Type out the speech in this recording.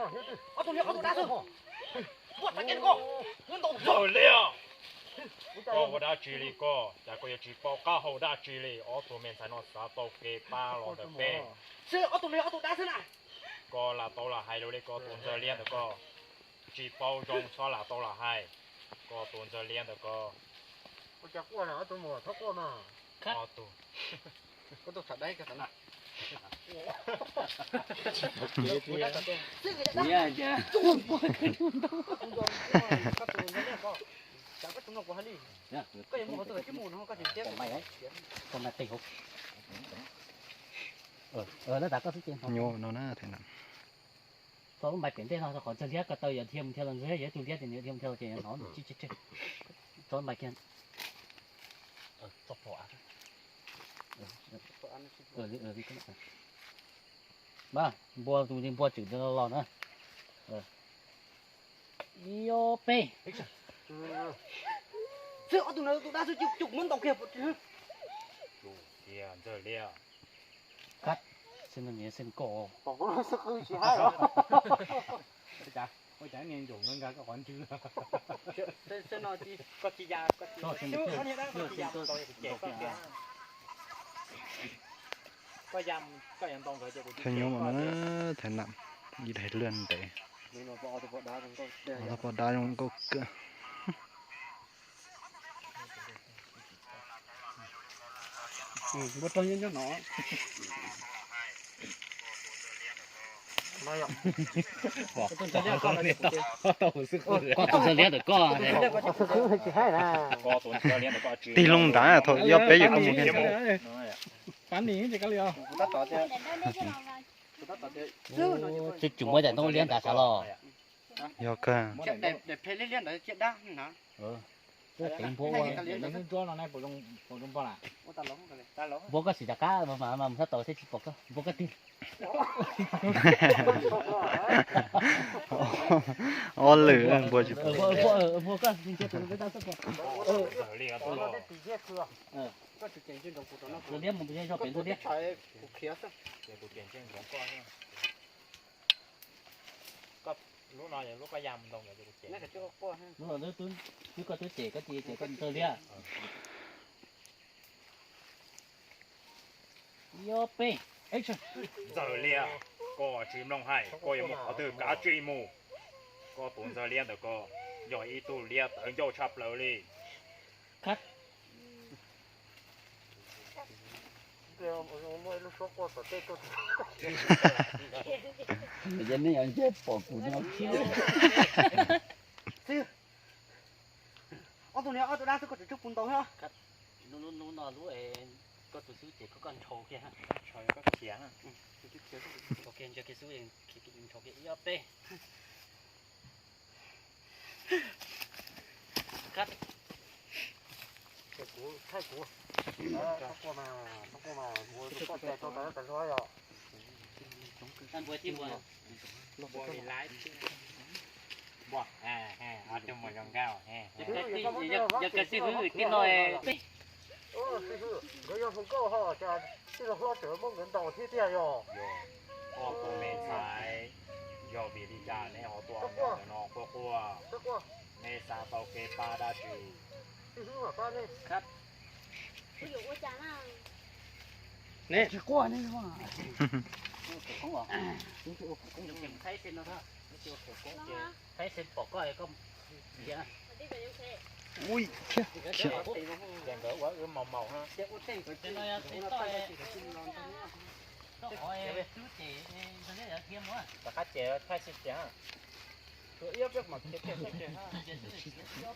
Ob tug niag ob tug dab xwb. Muaj tag kis koj, muab ntaus. Ntxawg Liab, koj ua dab tsi li koj? Cas koj yuav tsis paub qab hau dab tsi li? Ob tug me ntxhais no xav tau kev pab los ntawm peb. Xwb, ob tug niag ob tug dab xwb na. Koj lam tau lam hais lus li koj tus Ntxawg Liab ntawd koj. Tsis paub zoo txhob lam tau lam hais. Koj tus Ntxawg Liab ntawd koj. Ua cas quaj na, ob tug mus thov quaj mas. Ob tug. Koj tus txham dai koj txham na. Nyuam no na, thaum lub npai pem ntej no rau qhov Ntxawg Liab ko taw yuav dhia mus dhia los, Ntxawg Liab yuav ib tug liab ces nws yuav dhia mus dhia los ces hnov tsib tsib tsib. Tso npai kiag. Mas npua tus li npua tswm los na. Ib ob peb. Xwb, ob tug no tus dab xwb, coj muab ntaus kiag. Tus tiag Ntxawg Liab. Kab, xwb no niag xwb koj. Ua cas niag ntsaum no nkag koj qhov ntswg. Koj tsis ya, koj tsis ya, koj tsis ya, koj tsis ya. Koj ya, koj yuav ntaus nkawd ces kuv tsis. Thaum nyuam no na, thaum nam ib daim liaj ntev. Ob tug poj dab zoo nkauj kawg. Npua rog nyob nyob no. Koj tus Ntxawg Liab ntawm koj. Tig loo ntawd thaum ib ob peb yog koj mus kiag. Tsis tsum muab daim ntoo liab ntawd sav los. Yog kawg. Npua koj sim rov qab mas mas mus sab tod thiaj tsis pom koj, npua koj tig. Ob lwm npua tsis pom. Npua koj tig tus peb tab xwb pom. Ntxawg Liab mus zej zog pem Ntxawg Liab. Lub no lub koj ya mus ntoo. Lub no twb koj twb cem koj tig cem koj Ntxawg Liab. Ib ob peb. Ntxawg Liab, koj tsis mloog hais, koj yuav mus qhov twg kav tsij mus. Koj tus Ntxawg Liab ntawm koj yog ib tug liab tawv ncauj tshaj plaws li. Yog nej yuav nce pom kuv no thiab. Ob tug niag ob tug dab xwb koj tseem tshuav puv ntaus thiab. Lub no lub koj tus xwb ces koj koj ntshaus kiag. Ntshaus kiag xwb, ntshaus kiag ib ob peb. Kuv thaij kuv. Txhob quaj mas, txhob quaj mas, kuv tus poj txhais tau tas tas zog yom. Nkauj hwm, nkawd yog hluas nkauj ho cas tij laug hlob tseem muab nkawd ntaus thiab tiag yog. Koj tus me ntxhais, yog vim li cas neb ho tuaj ntawm no quaj quaj? Neb xav tau kev pab dab tsi? Tsis quaj ne. Ui, thiab. Nkawd ua wb maus maus na. Rov qab ces thaij xwb tiag. Ib ob peb mas khiav kiag thaij kiag.